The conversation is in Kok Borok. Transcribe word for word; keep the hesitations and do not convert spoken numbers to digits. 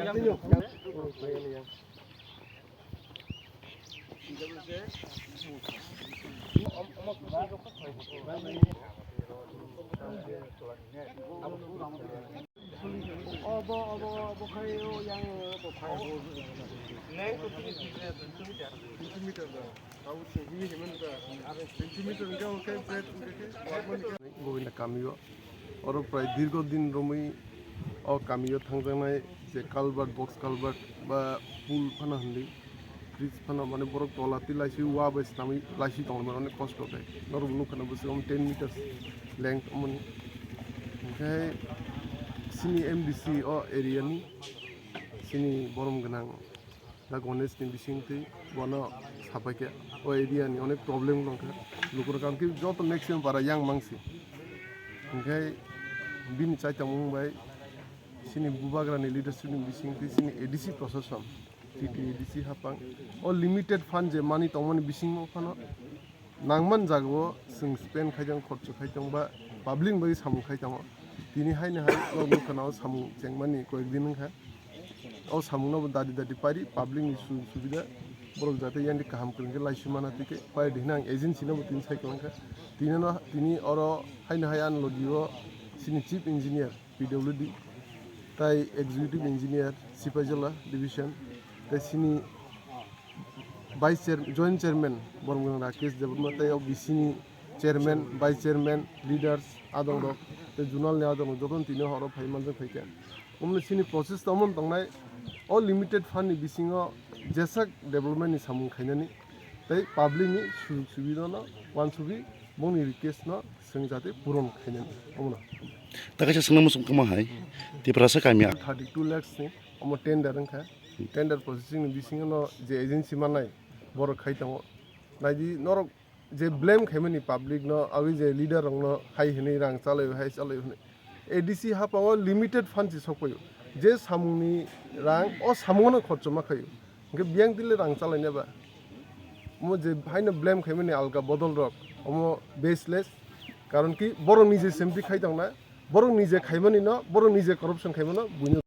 Obo, obo, obo khai o yang, obo khai. Length of twenty meter, twenty meter da. Kau se hini himan da. Twenty meter enggak, oke, bread, oke, oke. Govinda kamio. Oro prai dirgo din romwi o kamio thangjaknai je culvert, box culvert ba pool phano hindi. Bridge phano mane borok tola twi laisi wa bai swnamwi laisi tongmani onek kosto khe. Norok nukha na bwswk ten meters length omoni. Hinkhe sini M D C o area ni sini borom gwnang da Ganesh ni bising twi bono sapaikhe o area ni onek problem wngkha. Lukurok khe joto maximum para yang mangsi. Hinkhe bini chaitamung bai sini bubagra ni leadership ni bising twi sini A D C prosason. T T A D C hapang. O limited fund je mani tongmani bisingo phano nangman jagao chwng spend khaitong, khorcho khaitong ba public ni bagwi samung khaitongo. Tini haino hai o nukha na o samung chengmani koyek din wngkha. O samung no bo dadi dadi pari public ni sujog subida borok jate yani kaham kwrwng khe laiswi mana twi khe pari di hwnwi ang agency no bo tini sai kwlangkha. Tini no, tini oro haino hai ani logi o sini chief engineer P W D, tai Executive Engineer Sipaijala Division, tai sini Vice Chair-, Joint Chairman Boromgwrang Rakesh Debbarma, tai o B C ni Chairman, Vice Chairman, Leaders, adongrok, tai Zonal ni adongrok, jotono tini horo phai manjak phaikha. Omoni sini process tongmani tongnai, o limited fund ni bisingo jesak development ni samung khainani, tai public ni sujog subida no uansugwi bongni request no chwng jate puron khainani omono. Ta kaisa swngna muchung kwma hai, Tiprasa kami a- Thirty two lakhs ni omo tender wngkha. Tender processing ni bisingo no je agency manai borok khai tongo. Naidi norok je blame khaimani public no, aboni je leader rok no hai hinwi rang chalai, hai chalai hinwi. A D C hapango limited fund se sokpaio. Je samungni rang, o samungo no khorcho ma khaio. Hingke biyang tile rang chalaina ba. Omo je haino blame khaimani alka bodol rok, omo baseless. Karon ki borok nije semti khai tongna, borok nije khaimani no, borok nije corruption khaimano, buino